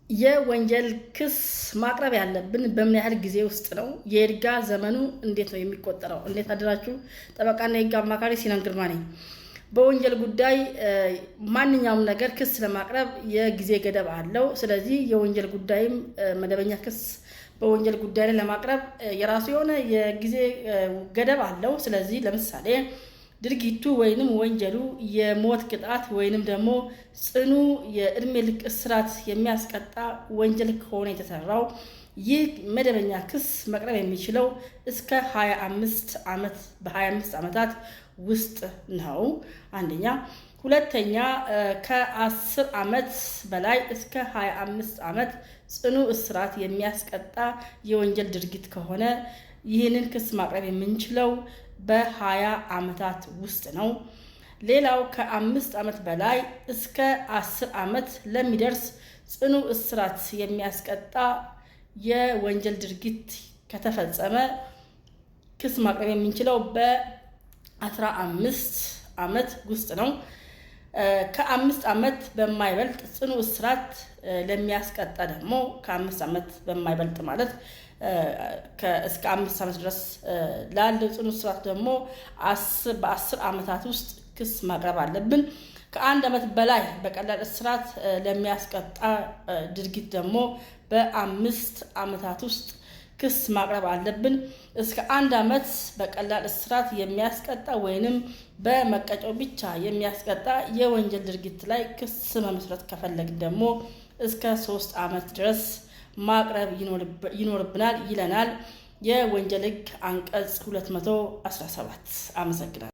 የወንጀል ክስ ማቅረብ ያለብን በምን ያህል ጊዜ ውስጥ ነው? የይርጋ ዘመኑ እንዴት ነው የሚቆጠረው? እንዴት አደራችሁ? ጠበቃና የህግ አማካሪ ሲናን ግርማ ነኝ። በወንጀል ጉዳይ ማንኛውም ነገር ክስ ለማቅረብ የጊዜ ገደብ አለው። ስለዚህ የወንጀል ጉዳይም መደበኛ ክስ በወንጀል ጉዳይ ላይ ለማቅረብ የራሱ የሆነ የጊዜ ገደብ አለው። ስለዚህ ለምሳሌ ድርጊቱ ወይንም ወንጀሉ የሞት ቅጣት ወይንም ደግሞ ጽኑ የእድሜ ልክ እስራት የሚያስቀጣ ወንጀል ከሆነ የተሰራው፣ ይህ መደበኛ ክስ መቅረብ የሚችለው እስከ 25 ዓመት፣ በ25 ዓመታት ውስጥ ነው። አንደኛ። ሁለተኛ፣ ከ10 ዓመት በላይ እስከ 25 ዓመት ጽኑ እስራት የሚያስቀጣ የወንጀል ድርጊት ከሆነ ይህንን ክስ ማቅረብ የምንችለው በ20 ዓመታት ውስጥ ነው። ሌላው ከ5 ዓመት በላይ እስከ 10 ዓመት ለሚደርስ ጽኑ እስራት የሚያስቀጣ የወንጀል ድርጊት ከተፈጸመ ክስ ማቅረብ የምንችለው በ15 ዓመት ውስጥ ነው። ከ5 ዓመት በማይበልጥ ጽኑ እስራት ለሚያስቀጣ ደግሞ፣ ከ5 ዓመት በማይበልጥ ማለት እስከ 5 ዓመት ድረስ ላለው ጽኑ እስራት ደግሞ በ10 ዓመታት ውስጥ ክስ ማቅረብ አለብን። ከ1 ዓመት በላይ በቀላል እስራት ለሚያስቀጣ ድርጊት ደግሞ በ5 ዓመታት ውስጥ ክስ ማቅረብ አለብን። እስከ 1 ዓመት በቀላል እስራት የሚያስቀጣ ወይንም በመቀጮ ብቻ የሚያስቀጣ የወንጀል ድርጊት ላይ ክስ መመስረት ከፈለግን ደግሞ እስከ 3 ዓመት ድረስ ማቅረብ ይኖርብናል ይለናል የወንጀል ሕግ አንቀጽ 217። አመሰግናለሁ።